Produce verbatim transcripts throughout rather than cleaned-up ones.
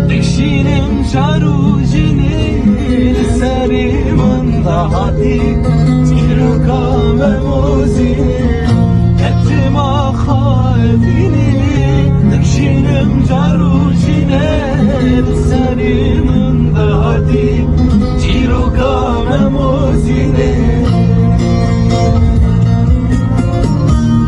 Dikşînim car û jinê li serê min dahatî, çîroka me mozînê, hetima xwe evînê. Dikşînim car û jinê li serê min dahatî, çîroka me mozînê.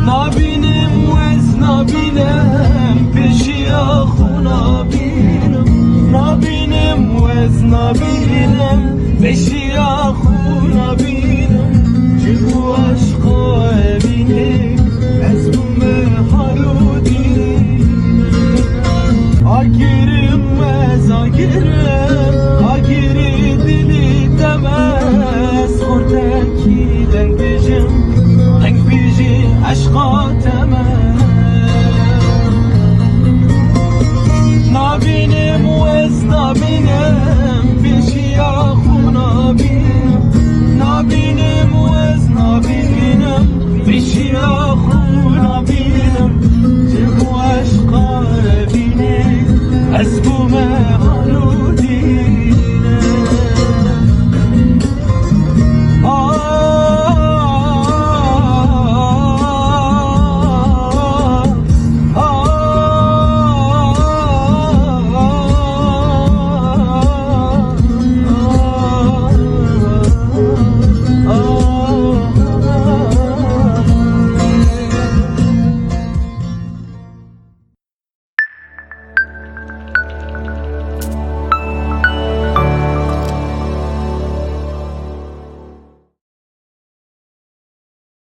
Nabînim û ez nabînim, pêşiya xwe nabînim. Nabînim û ez nabînim, pêşiya xwe nabînim. Ji bo eşqa evînê, ez bûme har û dîn. Agirim ez agirim, agirî dilî te me, ez xurtekî deng bijim, deng bijî eşqa te me. Nabînim û ez nabînim, pêşiya xwe nabînim. Nabînim û ez nabînim, pêşiya xwe nabînim. Ji bo eşqa evînê, ez bûme